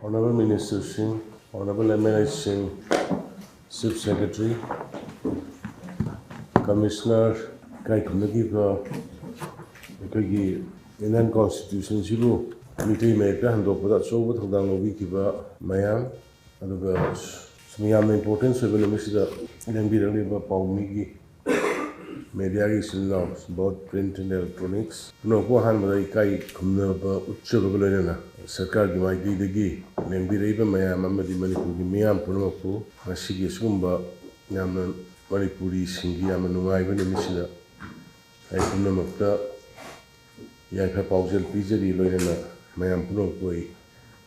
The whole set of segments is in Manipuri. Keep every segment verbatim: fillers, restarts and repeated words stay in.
Honorable Minister ꯁꯤꯡ, Honorable M L A ꯁꯤꯡ, Chief Secretary, Commissioner, ꯏꯀꯥꯏ ꯈꯨꯝꯅꯈꯤꯕ ꯑꯩꯈꯣꯏꯒꯤ Indian Constitution ꯁꯤꯕꯨ ꯃꯤꯇꯩ ꯃꯌꯦꯛꯇ ꯍꯟꯗꯣꯛꯄꯗ ꯑꯆꯧꯕ ꯊꯧꯗꯥꯡ ꯂꯧꯕꯤꯈꯤꯕ ꯃꯌꯥꯝ, ꯑꯗꯨꯒ ꯁꯨꯝ ꯌꯥꯝꯅ importance ꯑꯣꯏꯕ ꯅꯨꯃꯤꯠꯁꯤꯗ ꯂꯦꯡꯕꯤꯔꯛꯂꯤꯕ ꯄꯥꯎꯃꯤꯒꯤ media ꯒꯤ ꯏꯆꯤꯜ ꯏꯅꯥꯎ, both print and electronics, ꯄꯨꯝꯅꯃꯛꯄꯨ ꯑꯍꯥꯟꯕꯗ ꯏꯀꯥꯏ ꯈꯨꯝꯅꯕ ꯎꯠꯆꯕꯒ ꯂꯣꯏꯅꯅ ꯁꯔꯀꯥꯔꯒꯤ ꯃꯥꯏꯀꯩꯗꯒꯤ ꯂꯦꯡꯕꯤꯔꯛꯏꯕ ꯃꯌꯥꯝ ꯑꯃꯗꯤ ꯃꯅꯤꯄꯨꯔꯒꯤ ꯃꯤꯌꯥꯝ ꯄꯨꯝꯅꯃꯛꯄꯨ ꯉꯁꯤꯒꯤ ꯑꯁꯤꯒꯨꯝꯕ ꯌꯥꯝꯅ ꯃꯅꯤꯄꯨꯔꯤꯁꯤꯡꯒꯤ ꯌꯥꯝꯅ ꯅꯨꯡꯉꯥꯏꯕ ꯅꯨꯃꯤꯠꯁꯤꯗ ꯑꯩ ꯄꯨꯝꯅꯃꯛꯇ ꯌꯥꯏꯐ ꯄꯥꯎꯖꯦꯜ ꯄꯤꯖꯔꯤ, ꯂꯣꯏꯅꯅ ꯃꯌꯥꯝ ꯄꯨꯝꯅꯃꯛꯄꯨ ꯑꯩ,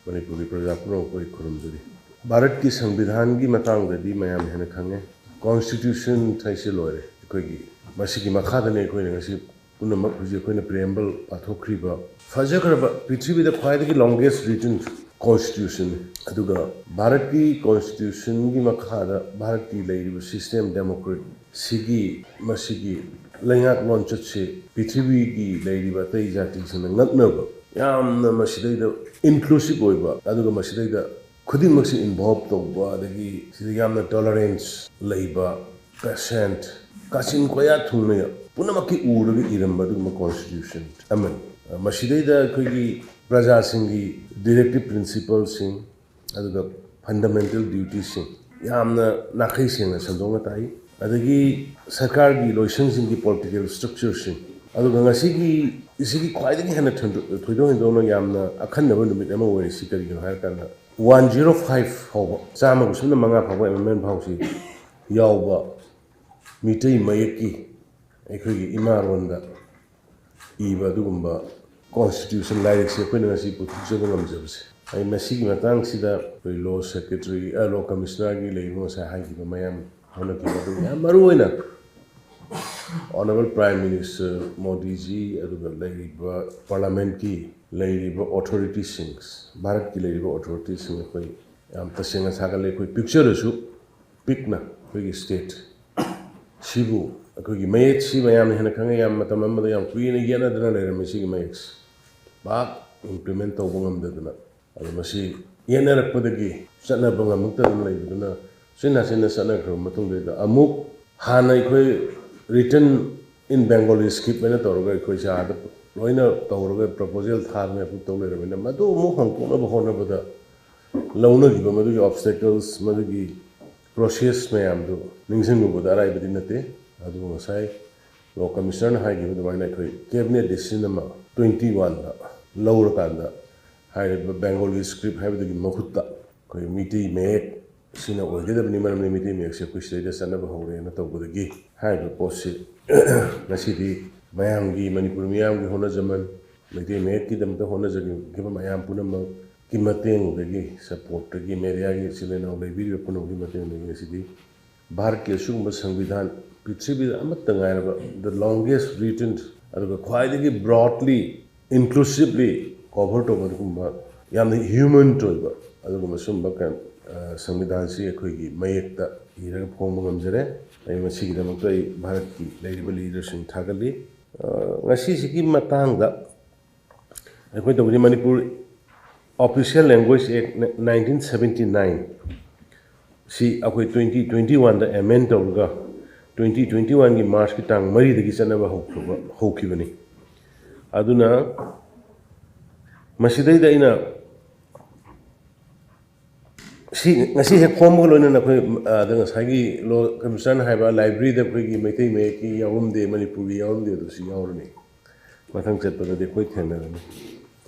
ꯃꯅꯤꯄꯨꯔꯒꯤ ꯄ꯭ꯔꯖꯥ ꯄꯨꯝꯅꯃꯛꯄꯨ ꯑꯩ ꯈꯨꯔꯨꯝꯖꯔꯤ꯫ ꯚꯥꯔꯠꯀꯤ ꯁꯪꯕꯤꯙꯥꯟꯒꯤ ꯃꯇꯥꯡꯗꯗꯤ ꯃꯌꯥꯝ ꯍꯦꯟꯅ ꯈꯪꯉꯦ꯫ Constitution ꯍꯥꯏꯁꯦ ꯂꯣꯏꯔꯦ꯫ ꯑꯩꯈꯣꯏꯒꯤ ꯃꯁꯤꯒꯤ ꯃꯈꯥꯗꯅꯦ ꯑꯩꯈꯣꯏꯅ ꯉꯁꯤ ꯄꯨꯝꯅꯃꯛ ꯍꯧꯖꯤꯛ ꯑꯩꯈꯣꯏꯅ preamble ꯄꯥꯊꯣꯛꯈ꯭ꯔꯤꯕ ꯐꯖꯈ꯭ꯔꯕ, ꯄ꯭ꯔꯤꯊꯤꯕꯤꯗ ꯈ꯭ꯋꯥꯏꯗꯒꯤ longest written constitution ꯅꯤ꯫ ꯑꯗꯨꯒ ꯚꯥꯔꯠꯀꯤ constitution ꯒꯤ ꯃꯈꯥꯗ ꯚꯥꯔꯠꯀꯤ ꯂꯩꯔꯤꯕ system democracy ꯁꯤꯒꯤ, ꯃꯁꯤꯒꯤ ꯂꯩꯉꯥꯛ ꯂꯣꯟꯆꯠꯁꯤ ꯄ꯭ꯔꯤꯊꯤꯕꯤꯒꯤ ꯂꯩꯔꯤꯕ ꯑꯇꯩ ꯖꯥꯇꯤꯁꯤꯡꯅ ꯉꯛꯅꯕ, ꯌꯥꯝꯅ ꯃꯁꯤꯗꯩꯗ inclusive ꯑꯣꯏꯕ, ꯑꯗꯨꯒ ꯃꯁꯤꯗꯩꯗ ꯈꯨꯗꯤꯡꯃꯛꯁꯤ involve ꯇꯧꯕ, ꯑꯗꯒꯤ ꯁꯤꯗ ꯌꯥꯝꯅ tolerance ꯂꯩꯕ, patient, ꯀꯥꯆꯤꯟ ꯀꯣꯌꯥ ꯊꯨꯡꯅ ꯄꯨꯝꯅꯃꯛꯀꯤ ꯎꯔꯒ ꯏꯔꯝꯕ ꯑꯗꯨꯒꯨꯝꯕ constitution ꯑꯃꯅꯤ꯫ ꯃꯁꯤꯗꯩꯗ ꯑꯩꯈꯣꯏꯒꯤ ꯄ꯭ꯔꯖꯥꯁꯤꯡꯒꯤ directive principle ꯁꯤꯡ, ꯑꯗꯨꯒ fundamental duty ꯁꯤꯡ ꯌꯥꯝꯅ ꯅꯥꯈꯩ ꯁꯦꯡꯅ ꯁꯟꯗꯣꯛꯅ ꯇꯥꯛꯏ꯫ ꯑꯗꯒꯤ ꯁꯔꯀꯥꯔꯒꯤ ꯂꯣꯏꯁꯪꯁꯤꯡꯒꯤ political structure ꯁꯤꯡ, ꯑꯗꯨꯒ ꯉꯁꯤꯒꯤ, ꯁꯤꯒꯤ ꯈ꯭ꯋꯥꯏꯗꯒꯤ ꯍꯦꯟꯅ ꯊꯣꯏꯗꯣꯛ, ꯊꯣꯏꯗꯣꯛ ꯍꯦꯟꯗꯣꯛꯅ ꯌꯥꯝꯅ ꯑꯈꯟꯅꯕ ꯅꯨꯃꯤꯠ ꯑꯃ ꯑꯣꯏꯔꯤꯁꯤ ꯀꯔꯤꯒꯤꯅꯣ ꯍꯥꯏꯔꯀꯥꯟꯗ, one zero five ꯐꯥꯎꯕ, ꯆꯥꯝꯃꯒ ꯁꯨꯞꯅ ꯃꯉꯥ ꯐꯥꯎꯕ amendment ꯐꯥꯎꯁꯤ ꯌꯥꯎꯕ ꯃꯤꯇꯩ ꯃꯌꯦꯛꯀꯤ ꯑꯩꯈꯣꯏꯒꯤ ꯏꯃꯥꯔꯣꯟꯗ ꯏꯕ ꯑꯗꯨꯒꯨꯝꯕ constitution ꯂꯥꯏꯔꯤꯛꯁꯦ ꯑꯩꯈꯣꯏꯅ ꯉꯁꯤ ꯄꯨꯊꯣꯛꯆꯕ ꯉꯝꯖꯕꯁꯦ꯫ ꯑꯩ ꯃꯁꯤꯒꯤ ꯃꯇꯥꯡꯁꯤꯗ ꯑꯩꯈꯣꯏ law secretary, ꯑ, law commissioner ꯒꯤ ꯂꯩꯔꯤꯕ ꯉꯁꯥꯏ ꯍꯥꯏꯈꯤꯕ ꯃꯌꯥꯝ ꯍꯣꯠꯅꯈꯤꯕ ꯑꯗꯨ ꯌꯥꯝ ꯃꯔꯨ ꯑꯣꯏꯅ Honorable Prime Minister ꯃꯣꯗꯤꯖꯤ, ꯑꯗꯨꯒ ꯂꯩꯔꯤꯕ parliament ꯀꯤ ꯂꯩꯔꯤꯕ authority ꯁꯤꯡ, ꯚꯥꯔꯠꯀꯤ ꯂꯩꯔꯤꯕ authority ꯁꯤꯡ ꯑꯩꯈꯣꯏ ꯌꯥꯝ ꯇꯁꯦꯡꯅ ꯊꯥꯒꯠꯂꯦ꯫ ꯑꯩꯈꯣꯏ ꯄꯤꯛꯆꯔꯁꯨ ꯄꯤꯛꯅ ꯑꯩꯈꯣꯏꯒꯤ state ꯁꯤꯕꯨ, ꯑꯩꯈꯣꯏꯒꯤ ꯃꯌꯦꯛꯁꯤ ꯃꯌꯥꯝꯅ ꯍꯦꯟꯅ ꯈꯪꯉꯦ, ꯌꯥꯝ ꯃꯇꯝ ꯑꯃꯗ ꯌꯥꯝ ꯀꯨꯏꯅ ꯌꯦꯠꯅꯗꯅ ꯂꯩꯔꯝꯃꯤ ꯁꯤꯒꯤ ꯃꯌꯦꯛꯁꯤ, ꯄꯥꯛ implement ꯇꯧꯕ ꯉꯝꯗꯗꯅ ꯑꯗꯣ ꯃꯁꯤ ꯌꯦꯠꯅꯔꯛꯄꯗꯒꯤ ꯆꯠꯅꯕ ꯉꯝꯃꯛꯇꯗꯅ ꯂꯩꯕꯗꯨꯅ ꯎꯆꯤꯟ ꯅꯥꯆꯤꯟꯅ ꯆꯠꯅꯈ꯭ꯔꯕ ꯃꯇꯨꯡꯗꯩꯗ ꯑꯃꯨꯛ ꯍꯥꯟꯅ ꯑꯩꯈꯣꯏ written in Bengali script ꯍꯥꯏꯅ ꯇꯧꯔꯒ ꯑꯩꯈꯣꯏꯁꯦ ꯑꯥꯗ ꯂꯣꯏꯅ ꯇꯧꯔꯒ proposal ꯊꯥꯗꯅ ꯑꯗꯨꯝ ꯇꯧ ꯂꯩꯔꯕꯅꯤꯅ ꯃꯗꯨ ꯑꯃꯨꯛ ꯍꯣꯡꯗꯣꯛꯅꯕ ꯍꯣꯠꯅꯕꯗ ꯂꯧꯅꯈꯤꯕ ꯃꯗꯨꯒꯤ obstacles, ꯃꯗꯨꯒꯤ process ꯃꯌꯥꯝꯗꯨ ꯅꯤꯡꯁꯤꯡꯂꯨꯕꯗ ꯑꯔꯥꯏꯕꯗꯤ ꯅꯠꯇꯦ꯫ ꯑꯗꯨꯕꯨ ꯉꯁꯥꯏ Law Commissionerꯅ ꯍꯥꯏꯈꯤꯕ ꯑꯗꯨꯃꯥꯏꯅ ꯑꯩꯈꯣꯏ cabinet decision ꯑꯃ twenty oneꯗ ꯂꯧꯔꯀꯥꯟꯗ ꯍꯥꯏꯔꯤꯕ Bengali script ꯍꯥꯏꯕꯗꯨꯒꯤ ꯃꯍꯨꯠꯇ ꯑꯩꯈꯣꯏ ꯃꯤꯇꯩ ꯃꯌꯦꯛ ꯁꯤꯅ ꯑꯣꯏꯒꯗꯕꯅꯤ, ꯃꯔꯝꯗꯤ ꯃꯤꯇꯩ ꯃꯌꯦꯛꯁꯦ ꯑꯩꯈꯣꯏ ꯁꯤꯗꯩꯗ ꯆꯠꯅꯕ ꯍꯧꯔꯦꯅ ꯇꯧꯕꯗꯒꯤ ꯍꯥꯏꯔꯤꯕ ꯄꯣꯠꯁꯤ ꯉꯁꯤꯗꯤ ꯃꯌꯥꯝꯒꯤ, ꯃꯅꯤꯄꯨꯔ ꯃꯤꯌꯥꯝꯒꯤ ꯍꯣꯠꯅꯖꯃꯟ, ꯃꯩꯇꯩ ꯃꯌꯦꯛꯀꯤꯗꯃꯛꯇ ꯍꯣꯠꯅꯖꯈꯤꯕ ꯃꯌꯥꯝ ꯄꯨꯝꯅꯃꯛꯀꯤ ꯃꯇꯦꯡꯗꯒꯤ, supportꯇꯒꯤ, mediaꯒꯤ ꯏꯆꯤꯜ ꯏꯅꯥꯎ ꯂꯩꯕꯤꯔꯤꯕ ꯄꯨꯝꯅꯃꯛꯀꯤ ꯃꯇꯦꯡꯗꯒꯤ ꯉꯁꯤꯗꯤ ꯚꯥꯔꯠꯀꯤ ꯑꯁꯤꯒꯨꯝꯕ ꯁꯪꯕꯤꯙꯥꯟ, ꯄ꯭ꯔꯤꯊꯤꯕꯤꯗ ꯑꯃꯠꯇ ꯉꯥꯏꯔꯕ the longest written, ꯑꯗꯨꯒ ꯈ꯭ꯋꯥꯏꯗꯒꯤ broadly, inclusively cover ꯇꯧꯕ ꯑꯗꯨꯒꯨꯝꯕ ꯌꯥꯝꯅ human ꯑꯣꯏꯕ ꯑꯗꯨꯒꯨꯝꯕ ꯁꯨꯝꯕ ꯀ-, ꯑ, ꯁꯪꯕꯤꯙꯥꯟꯁꯤ ꯑꯩꯈꯣꯏꯒꯤ ꯃꯌꯦꯛꯇ ꯏꯔꯒ ꯐꯣꯡꯕ ꯉꯝꯖꯔꯦ꯫ ꯑꯩ ꯃꯁꯤꯒꯤꯗꯃꯛꯇ ꯑꯩ ꯚꯥꯔꯠꯀꯤ ꯂꯩꯔꯤꯕ leaderꯁꯤꯡ ꯊꯥꯒꯠꯂꯤ꯫ ꯑ, ꯉꯁꯤꯁꯤꯒꯤ ꯃꯇꯥꯡꯗ ꯑꯩꯈꯣꯏ ꯇꯧꯕꯗꯤ Manipur Official Language Act nineteen seventy nine ꯁꯤ ꯑꯩꯈꯣꯏ twenty twenty oneꯗ amend ꯇꯧꯔꯒ twenty twenty oneꯒꯤ Marchꯀꯤ ꯇꯥꯡ ꯃꯔꯤꯗꯒꯤ ꯆꯠꯅꯕ ꯍꯧꯈ꯭ꯔꯕ, ꯍꯧꯈꯤꯕꯅꯤ꯫ ꯑꯗꯨꯅ ꯃꯁꯤꯗꯩꯗ ꯑꯩꯅ ꯁꯤ ꯉꯁꯤ ꯍꯦꯛ ꯐꯣꯡꯕꯒ ꯂꯣꯏꯅꯅ ꯑꯩꯈꯣꯏ, ꯑ, ꯑꯗ ꯉꯁꯥꯏꯒꯤ Law Commissionerꯅ ꯍꯥꯏꯕ libraryꯗ ꯑꯩꯈꯣꯏꯒꯤ ꯃꯩꯇꯩ ꯃꯌꯦꯛꯀꯤ ꯌꯥꯎꯔꯝꯗꯦ, ꯃꯅꯤꯄꯨꯔꯒꯤ ꯌꯥꯎꯔꯝꯗꯦ, ꯑꯗꯨ ꯁꯤ ꯌꯥꯎꯔꯅꯤ꯫ ꯃꯊꯪ ꯆꯠꯄꯗꯗꯤ ꯑꯩꯈꯣꯏ ꯊꯦꯡꯅꯔꯅꯤ꯫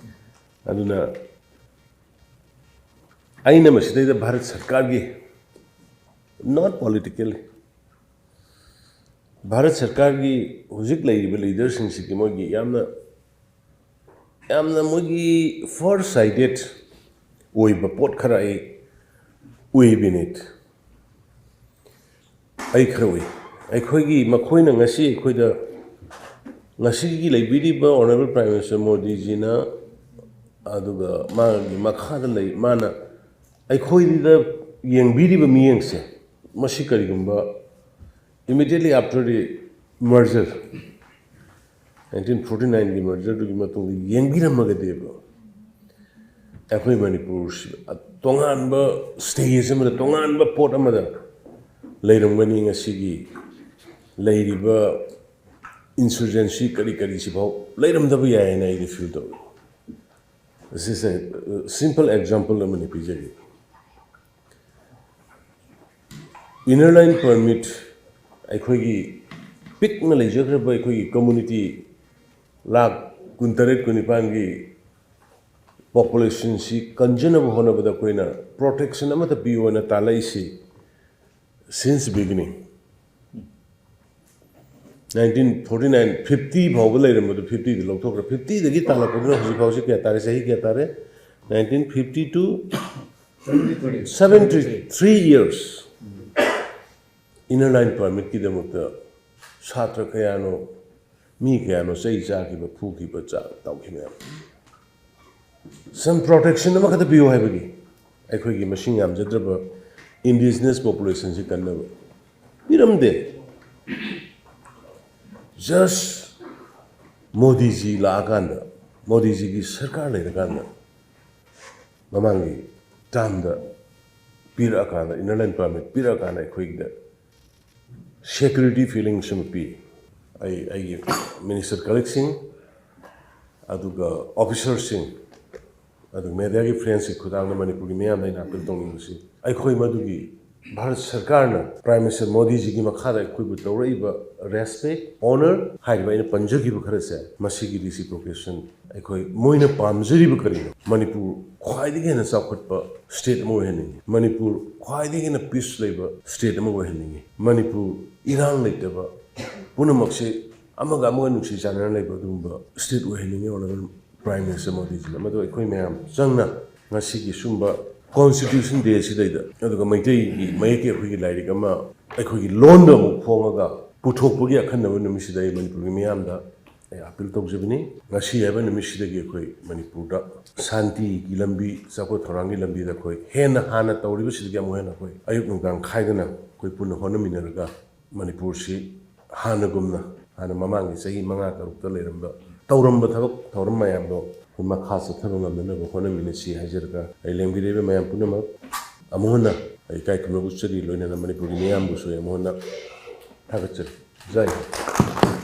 ꯑꯗꯨꯅ ꯑꯩꯅ ꯃꯁꯤꯗꯩꯗ ꯚꯥꯔꯠ ꯁꯔꯀꯥꯔꯒꯤ, not politically, ꯚꯥꯔꯠ ꯁꯔꯀꯥꯔꯒꯤ ꯍꯧꯖꯤꯛ ꯂꯩꯔꯤꯕ leaderꯁꯤꯡꯁꯤꯒꯤ ꯃꯣꯏꯒꯤ ꯌꯥꯝꯅ, ꯌꯥꯝꯅ ꯃꯣꯏꯒꯤ far sighted ꯑꯣꯏꯕ ꯄꯣꯠ ꯈꯔ ꯑꯩ ꯎꯏ, ꯕꯤꯅꯤꯠ꯫ ꯑꯩ ꯈꯔ ꯎꯏ꯫ ꯑꯩꯈꯣꯏꯒꯤ, ꯃꯈꯣꯏꯅ ꯉꯁꯤ ꯑꯩꯈꯣꯏꯗ, ꯉꯁꯤꯒꯤ ꯂꯩꯕꯤꯔꯤꯕ Honourable Prime Minister ꯃꯣꯗꯤꯖꯤꯅ, ꯑꯗꯨꯒ ꯃꯥꯒꯤ ꯃꯈꯥꯗ ꯂꯩ, ꯃꯥꯅ ꯑꯩꯈꯣꯏꯗ ꯌꯦꯡꯕꯤꯔꯤꯕ ꯃꯤꯠꯌꯦꯡꯁꯦ, ꯃꯁꯤ ꯀꯔꯤꯒꯨꯝꯕ immediately after the merger, nineteen forty nineꯒꯤ mergerꯗꯨꯒꯤ ꯃꯇꯨꯡꯗ ꯌꯦꯡꯕꯤꯔꯝꯃꯒꯗꯤꯕ, ꯑꯩꯈꯣꯏ ꯃꯅꯤꯄꯨꯔꯁꯤ ꯇꯣꯉꯥꯟꯕ ꯁ꯭ꯇꯦꯖ ꯑꯃꯗ, ꯇꯣꯉꯥꯟꯕ ꯄꯣꯠ ꯑꯃꯗ ꯂꯩꯔꯝꯒꯅꯤ꯫ ꯉꯁꯤꯒꯤ ꯂꯩꯔꯤꯕ ꯏꯟꯁꯔꯖꯦꯟꯁꯤ ꯀꯔꯤ ꯀꯔꯤꯁꯤꯐꯥꯎ ꯂꯩꯔꯝꯗꯕ ꯌꯥꯏ ꯍꯥꯏꯅ ꯑꯩꯗꯤ ꯐꯤꯜ ꯇꯧꯏ꯫ ꯁꯤꯁꯦ ꯁꯤꯝꯄꯜ ꯑꯦꯛꯖꯥꯝꯄꯜ ꯑꯃꯅꯤ ꯄꯤꯖꯒꯦ꯫ ꯏꯅꯔ ꯂꯥꯏꯟ ꯄꯔꯃꯤꯠ, ꯑꯩꯈꯣꯏꯒꯤ ꯄꯤꯛꯅ ꯂꯩꯖꯈ꯭ꯔꯕ ꯑꯩꯈꯣꯏꯒꯤ ꯀꯝꯃꯨꯅꯤꯇꯤ ꯂꯥꯈ ꯀꯨꯟꯇꯔꯦꯠ ꯀꯨꯟꯅꯤꯄꯥꯟꯒꯤ ꯄꯣꯄꯨꯂꯦꯁꯟꯁꯤ ꯀꯟꯖꯅꯕ ꯍꯣꯠꯅꯕꯗ ꯑꯩꯈꯣꯏꯅ ꯄ꯭ꯔꯣꯇꯦꯛꯁꯟ ꯑꯃꯠꯇ ꯄꯤꯌꯣꯅ ꯇꯥꯜꯂꯛꯏꯁꯤ since beginning꯫ Nineteen forty nine, fifty ꯐꯥꯎꯕ ꯂꯩꯔꯝꯕꯗꯨ fifty ꯗ ꯂꯧꯊꯣꯛꯈ꯭ꯔꯦ꯫ Fifty ꯗꯒꯤ ꯇꯥꯜꯂꯛꯄꯗꯨꯅ ꯍꯧꯖꯤꯛ ꯐꯥꯎꯁꯤ ꯀꯌꯥ ꯇꯥꯔꯦ? ꯆꯍꯤ ꯀꯌꯥ ꯇꯥꯔꯦ? Nineteen fifty to seventy three years꯫ Inner line ꯄꯔꯃꯤꯠꯀꯤꯗꯃꯛꯇ ꯁꯥꯇ꯭ꯔ ꯀꯌꯥꯅꯣ, ꯃꯤ ꯀꯌꯥꯅꯣ ꯆꯩ ꯆꯥꯈꯤꯕ, ꯐꯨꯈꯤꯕ, ꯆꯥ ꯇꯧꯈꯤꯕ ꯃꯌꯥꯝ꯫ Some protection ꯑꯃꯈꯛꯇ ꯄꯤꯌꯨ ꯍꯥꯏꯕꯒꯤ ꯑꯩꯈꯣꯏꯒꯤ ꯃꯁꯤꯡ ꯌꯥꯝꯖꯗ꯭ꯔꯕ ꯏꯟꯗꯤꯖꯤꯅꯁ ꯄꯣꯄꯨꯂꯦꯁꯟꯁꯤ ꯀꯟꯅꯕ ꯄꯤꯔꯝꯗꯦ꯫ ꯖꯁ ꯃꯣꯗꯤꯖꯤ ꯂꯥꯛꯑꯀꯥꯟꯗ, ꯃꯣꯗꯤꯖꯤꯒꯤ ꯁꯔꯀꯥꯔ ꯂꯩꯔꯀꯥꯟꯗ, ꯃꯃꯥꯡꯒꯤ ꯇꯥꯔꯝꯗ ꯄꯤꯔꯛꯑꯀꯥꯟꯗ, ꯏꯅꯔ ꯂꯥꯏꯟ ꯄꯔꯃꯤꯠ ꯄꯤꯔꯛꯑꯀꯥꯟꯗ ꯑꯩꯈꯣꯏꯒꯤꯗ ꯁꯦꯀ꯭ꯌꯨꯔꯤꯇꯤ ꯐꯤꯂꯤꯡꯁ ꯑꯃ ꯄꯤ꯫ ꯑꯩ, ꯑꯩꯒꯤ ꯃꯤꯅꯤꯁꯇꯔ ꯀꯂꯤꯛꯁꯤꯡ, ꯑꯗꯨꯒ ꯑꯣꯐꯤꯁꯔꯁꯤꯡ, ꯑꯗꯨꯒ ꯃꯦꯗꯤꯌꯥꯒꯤ ꯐ꯭ꯔꯦꯟꯁꯀꯤ ꯈꯨꯠꯊꯥꯡꯗ ꯃꯅꯤꯄꯨꯔꯒꯤ ꯃꯤꯌꯥꯝꯗ ꯑꯩꯅ ꯑꯄꯤꯜ ꯇꯧꯅꯤꯡꯕꯁꯤ, ꯑꯩꯈꯣꯏ ꯃꯗꯨꯒꯤ ꯚꯥꯔꯠ ꯁꯔꯀꯥꯔꯅ ꯄ꯭ꯔꯥꯏꯝ ꯃꯤꯅꯤꯁꯇꯔ ꯃꯣꯗꯤꯖꯤꯒꯤ ꯃꯈꯥꯗ ꯑꯩꯈꯣꯏꯕꯨ ꯇꯧꯔꯛꯏꯕ ꯔꯦꯁꯄꯦꯛ, ꯑꯣꯅꯔ ꯍꯥꯏꯔꯤꯕ ꯑꯩꯅ ꯄꯟꯖꯈꯤꯕ ꯈꯔꯁꯦ, ꯃꯁꯤꯒꯤ ꯔꯤꯁꯤꯄ꯭ꯔꯣꯀꯦꯁꯟ ꯑꯩꯈꯣꯏ ꯃꯣꯏꯅ ꯄꯥꯝꯖꯔꯤꯕ ꯀꯔꯤꯅꯣ? ꯃꯅꯤꯄꯨꯔ ꯈ꯭ꯋꯥꯏꯗꯒꯤ ꯍꯦꯟꯅ ꯆꯥꯎꯈꯠꯄ ꯁ꯭ꯇꯦꯠ ꯑꯃ ꯑꯣꯏꯍꯟꯅꯤꯡꯉꯤ꯫ ꯃꯅꯤꯄꯨꯔ ꯈ꯭ꯋꯥꯏꯗꯒꯤ ꯍꯦꯟꯅ ꯄꯤꯁ ꯂꯩꯕ ꯁ꯭ꯇꯦꯠ ꯑꯃ ꯑꯣꯏꯍꯟꯅꯤꯡꯉꯤ꯫ ꯃꯅꯤꯄꯨꯔ ꯏꯔꯥꯡ ꯂꯩꯇꯕ, ꯄꯨꯝꯅꯃꯛꯁꯦ ꯑꯃꯒ ꯑꯃꯒ ꯅꯨꯡꯁꯤ ꯆꯥꯟꯅꯅ ꯂꯩꯕ ꯑꯗꯨꯒꯨꯝꯕ ꯁ꯭ꯇꯦꯠ ꯑꯣꯏꯍꯟꯅꯤꯡꯉꯤ꯫ ꯑꯣꯅꯔꯦꯕꯜ ꯄ꯭ꯔꯥꯏꯝ ꯃꯤꯅꯤꯁꯇꯔ ꯃꯣꯗꯤꯖꯤꯅ ꯃꯗꯨ ꯑꯩꯈꯣꯏ ꯃꯌꯥꯝ ꯆꯪꯅ ꯉꯁꯤꯒꯤ ꯁꯨꯝꯕ ꯀꯣꯟꯁꯇꯤꯇ꯭ꯌꯨꯁꯟ ꯗꯦ ꯁꯤꯗꯩꯗ, ꯑꯗꯨꯒ ꯃꯩꯇꯩꯒꯤ ꯃꯌꯦꯛꯀꯤ ꯑꯩꯈꯣꯏꯒꯤ ꯂꯥꯏꯔꯤꯛ ꯑꯃ ꯑꯩꯈꯣꯏꯒꯤ ꯂꯣꯟꯗ ꯑꯃꯨꯛ ꯐꯣꯡꯉꯒ ꯄꯨꯊꯣꯛꯄꯒꯤ ꯑꯈꯟꯅꯕ ꯅꯨꯃꯤꯠꯁꯤꯗ ꯑꯩ ꯃꯅꯤꯄꯨꯔꯒꯤ ꯃꯤꯌꯥꯝꯗ ꯑꯩ ꯑꯄꯤꯜ ꯇꯧꯖꯕꯅꯤ꯫ ꯉꯁꯤ ꯍꯥꯏꯕ ꯅꯨꯃꯤꯠꯁꯤꯗꯒꯤ ꯑꯩꯈꯣꯏ ꯃꯅꯤꯄꯨꯔꯗ ꯁꯥꯟꯇꯤꯒꯤ ꯂꯝꯕꯤ, ꯆꯥꯎꯈꯠ ꯊꯧꯔꯥꯡꯒꯤ ꯂꯝꯕꯤꯗ ꯑꯩꯈꯣꯏ ꯍꯦꯟꯅ ꯍꯥꯟꯅ ꯇꯧꯔꯤꯕꯁꯤꯗꯒꯤ ꯑꯃꯨꯛ ꯍꯦꯟꯅ ꯑꯩꯈꯣꯏ ꯑꯌꯨꯛ ꯅꯨꯡꯗꯥꯡ ꯈꯥꯏꯗꯅ ꯑꯩꯈꯣꯏ ꯄꯨꯟꯅ ꯍꯣꯠꯅꯃꯤꯟꯅꯔꯒ ꯃꯅꯤꯄꯨꯔꯁꯤ ꯍꯥꯟꯅꯒꯨꯝꯅ, ꯍꯥꯟꯅ ꯃꯃꯥꯡꯒꯤ ꯆꯍꯤ ꯃꯉꯥ ꯇꯔꯨꯛꯇ ꯂꯩꯔꯝꯕ, ꯇꯧꯔꯝꯕ ꯊꯕꯛ ꯊꯧꯔꯝ ꯃꯌꯥꯝꯗꯣ ꯃꯈꯥ ꯆꯠꯊꯕ ꯉꯝꯅꯅꯕ ꯍꯣꯠꯅꯃꯤꯟꯅꯁꯤ ꯍꯥꯏꯖꯔꯒ, ꯑꯩ ꯂꯦꯡꯕꯤꯔꯤꯕ ꯃꯌꯥꯝ ꯄꯨꯝꯅꯃꯛ ꯑꯃꯨꯛ ꯍꯟꯅ ꯑꯩ ꯏꯀꯥꯏ ꯈꯨꯝꯅꯕ ꯎꯠꯆꯔꯤ, ꯂꯣꯏꯅꯅ ꯃꯅꯤꯄꯨꯔꯒꯤ ꯃꯤꯌꯥꯝꯕꯨꯁꯨ ꯑꯩ ꯑꯃꯨꯛ ꯍꯟꯅ ꯊꯥꯒꯠꯆꯔꯤ꯫ ꯖꯥꯏ ꯍꯤꯟꯗ꯫